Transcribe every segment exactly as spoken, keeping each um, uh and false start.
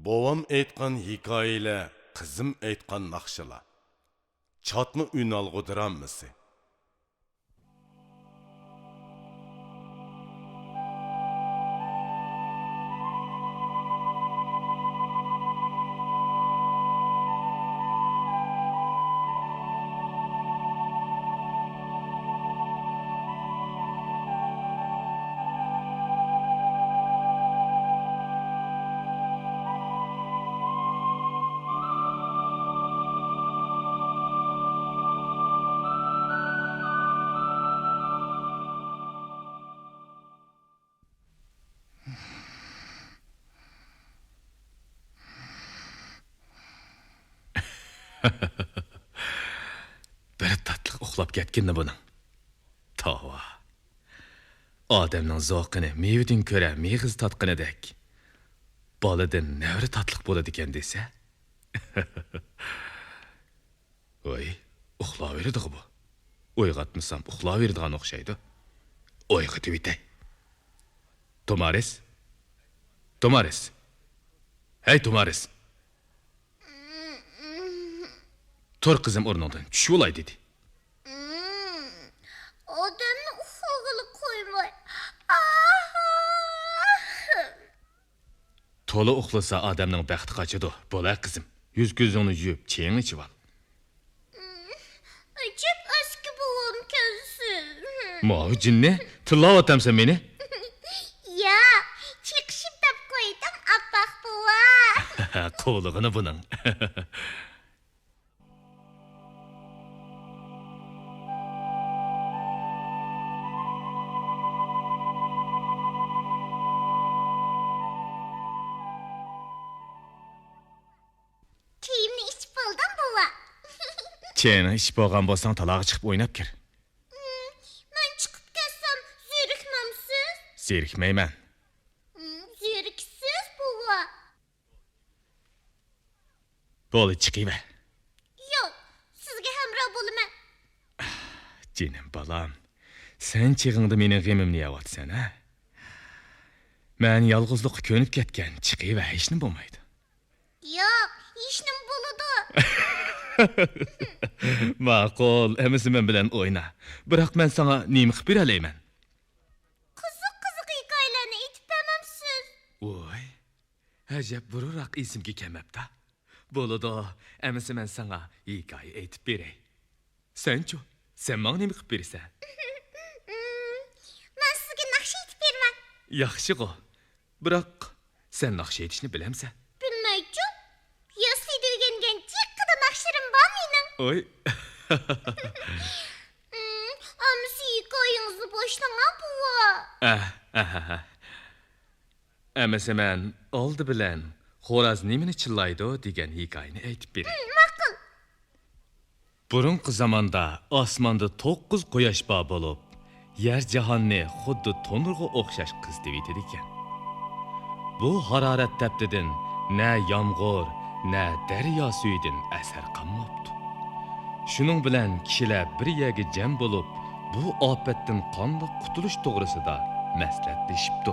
بوۋام ئېيتقان ھېكايىلەر، قىزىم ئېيتقان ناخشىلار. چاتما ئۈنئالغۇ دراممىسى. بىر تاتلىق ئۇخلاپ كەتكىنى بۇنىڭ. توۋا. ئادەمنىڭ زوقىنى مېۋىدىن كۆرە مېغىز تاتقىنىدەك، بالىدىن نەۋرە تاتلىق بولىدىكەن دېسە. ۋاي، ئۇخلاۋېرىدىغۇ بۇ. ئويغاتمىسام ئۇخلاۋېرىدىغان ئوخشايدۇ. ئويغىتىۋېتەي. تومارىس؟ تومارىس! ھەي، تومارىس! تۇر، قىزىم، ئورنۇڭدىن، چۈشۈۋالاي دېدى. ئادەمنى ئۇخلىغىلى قويماي. ئاھ! تولا ئۇخلىسا ئادەمنىڭ بەختى قاچىدۇ. بولا، قىزىم، يۈز-كۆزۈڭنى يۇيۇپ، چېيىڭنى ئىچىۋال. ئەجەب ئەسكى بوۋامكەنسىز. ماۋۇ جىننى تىللاۋاتامسەن مېنى؟ ياق، چېقىشىپ دەپ قويدۇم، ئاپپاق بوۋا. قوۋلىغىنى بۇنىڭ. چېيىمنى ئىچىپ بولدۇم، بوۋا. چېيىڭنى ئىچىپ بولغان بولساڭ، تالاغا چىقىپ ئويناپ كىر. مەن چىقىپ كەتسەم، زېرىكمەمسىز؟ زېرىكمەيمەن. زېرىكىسىز، بوۋا. بولدى، چىقىۋەر. ياق، سىزگە ھەمراھ بولىمەن. جېنىم بالام، سەن چېغىڭدا مېنىڭ غېمىمنى يەۋاتىسەن، ھە؟ مەن يالغۇزلۇققا كۆنۈپ كەتكەن، چىقىۋەر، ھېچنېمە بولمايدۇ. ياق، ھېچنېمە بولىدۇ. ماقۇل، ئەمىسە مەن بىلەن ئوينا. بىراق مەن ساڭا نېمە قىلىپ بېرەلەيمەن؟ قىزىق-قىزىق ھېكايىلەرنى ئېيتىپ بەرمەمسىز؟ ۋوي، ئەجەب، بۇرۇنراق ئېسىمگە كەلمەپتۇ. بولىدۇ، ئەمىسە مەن ساڭا ھېكايە ئېيتىپ بېرەي. سەنچۇ؟ سەن ماڭا نېمە قىلىپ بېرىسەن؟ مەن سىزگە ناخشا ئېيتىپ بېرىمەن. ياخشىغۇ. بىراق، سەن ناخشا ئېيتىشنى بىلەمسەن؟ بىلمەيچۇ. ياسلىدا ئۆگەنگەن جىققىدە ناخشىلىرىم بار مېنىڭ. ۋوي. ئەمىسە ھېكايىڭىزنى باشلاڭا، بوۋا. ئەھ، ئەھ، ئەھ، ئەھ. ئەمىسە مەن ئالدى بىلەن خوراز نېمىنى چىللايدۇ دېگەن ھېكايىنى ئېيتىپ بېرەي. ماقۇل. بۇرۇنقى زاماندا ئاسماندا توققۇز قۇياش بار بولۇپ، يەر جاھاننى خۇددى تونۇرغا ئوخشاش قىزىتىۋېتىدىكەن. بۇ ھارارەت تەپتىدىن نە يامغۇر، نە دەريا سۈيىدىن ئەسەر قالماپتۇ. شۇنىڭ بىلەن كىشىلەر بىر يەرگە جەم بولۇپ، بۇ ئاپەتتىن قانداق قۇتۇلۇش توغرىسىدا مەسلىھەتلىشىپتۇ.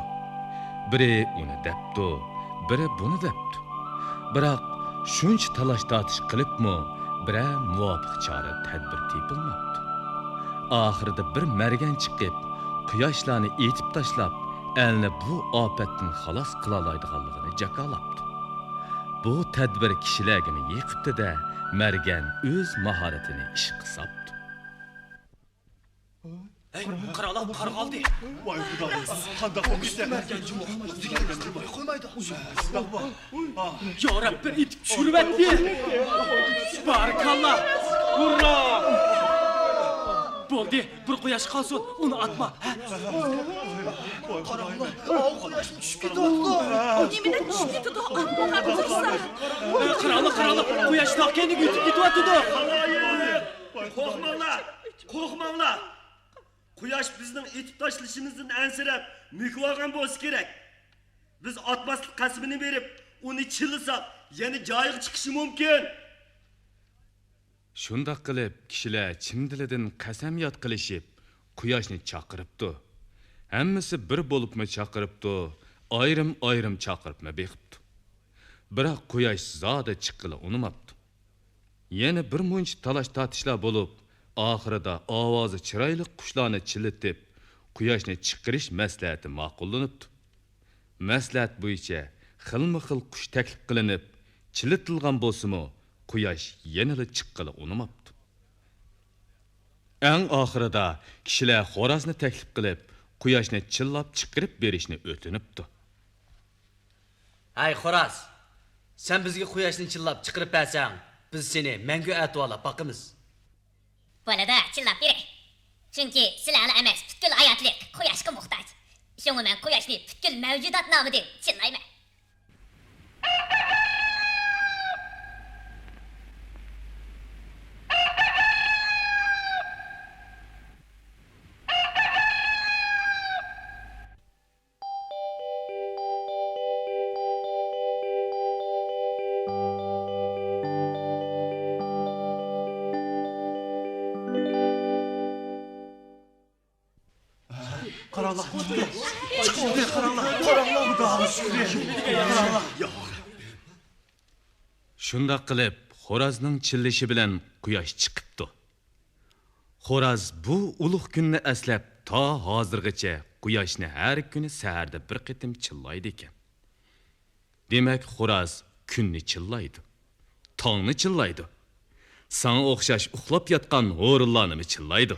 بىرى ئۇنى دەپتۇ، بىرى بۇنى دەپتۇ. بىراق، شۇنچە تالاش-تارتىش قىلىپمۇ بىرەر مۇۋاپىق چارە-تەدبىر تېپىلماپتۇ. ئاخىرىدا بىر مەرگەن چىقىپ، قۇياشلارنى ئېتىپ تاشلاپ، ئەلنى بۇ ئاپەتتىن خالاس قىلالايدىغانلىقىنى جاكارلاپتۇ. بۇ تەدبىر كىشىلەرگىمۇ يېقىپتۇ-دە، مەرگەن ئۆز ماھارىتىنى ئىشقا ساپتۇ. ھەي، قارالا، قارىغا ئالدى. ۋاي خۇدايىم، قانداق بولۇپ كېتەر؟ مەرگەن جۇمۇ، دېگەن جۇمۇ قويمايدۇ. يا رەببى، ئېتىپ چۈشۈرۈۋەتتى. بارىكاللا. ھۇررا. بولدى، بىر قۇياش قالسۇن، ئۇنى ئاتما. ھە؟ قاراڭلا، ئاۋۇ قۇياشمۇ چۈشۈپ كېتىۋاتىدۇ. نېمىدىن چۈشۈپ كېتىدۇ؟ ئاپپاق قارىسا. قاراڭلا، قاراڭلا، قۇياش تاغ كەينىگە ئۆتۈپ كېتىۋاتىدۇ. قورقماڭلار، قورقماڭلار. قۇياش بىزنىڭ ئېتىپ تاشلىشىمىزدىن ئەنسىرەپ، مۆكۈۋالغان بولسا كېرەك. بىز ئاتماسلىق قەسىمىنى بېرىپ، ئۇنى چىللىساق، يەنە جايىغا چىقىشى مۇمكىن. شۇنداق قىلىپ، كىشىلەر چىمدىلىدىن قەسەمياد قىلىشىپ، قۇياشنى چاقىرىپتۇ. ھەممىسى بىر بولۇپمۇ چاقىرىپتۇ، ئايرىم-ئايرىم چاقىرىپمۇ بېقىپتۇ. بىراق قۇياش زادى چىققىلى ئۇنىماپتۇ. يەنە بىر مۇنچە تالاش-تارتىشلار بولۇپ، ئاخىرىدا ئاۋازى چىرايلىق قۇشلارنى چىللىتىپ، قۇياشنى چىقىرىش مەسلىھەتى ماقۇللىنىپتۇ. مەسلىھەت بويىچە خىلمۇ خىل قۇش تەكلىپ قىلىنىپ، چىللىتىلغان بولسىمۇ، قۇياش يەنىلا چىققىلى ئۇنىماپتۇ. ئەڭ ئاخىرىدا كىشىلەر خورازنى تەكلىپ قىلىپ، قۇياشنى چىللاپ چىقىرىپ بېرىشنى ئۆتۈنۈپتۇ. ھەي خوراز، سەن بىزگە قۇياشنى چىللاپ چىقىرىپ بەرسەڭ، بىز سېنى مەڭگۈ ئەتىۋارلاپ باقىمىز. بولىدۇ، چىللاپ بېرەي. چۈنكى سىلەرلا ئەمەس، پۈتكۈل ھاياتلىق قۇياشقا موھتاج. شۇڭا مەن قۇياشنى پۈتكۈل مەۋجۇدات نامىدىن چىللايمەن. قاراڭلار، چىقتى، قاراڭلار، قاراڭلار، خۇداغا شۈكرى، قاراڭلار. شۇنداق قىلىپ، خورازنىڭ چىللىشى بىلەن قۇياش چىقىپتۇ. خوراز بۇ ئۇلۇغ كۈننى ئەسلەپ، تا ھازىرغىچە قۇياشنى ھەر كۈنى سەھەردە بىر قېتىم چىللايدىكەن. دېمەك، خوراز كۈننى چىللايدۇ، تاڭنى چىللايدۇ، ساڭا ئوخشاش ئۇخلاپ ياتقان ھورۇنلارنىمۇ چىللايدۇ.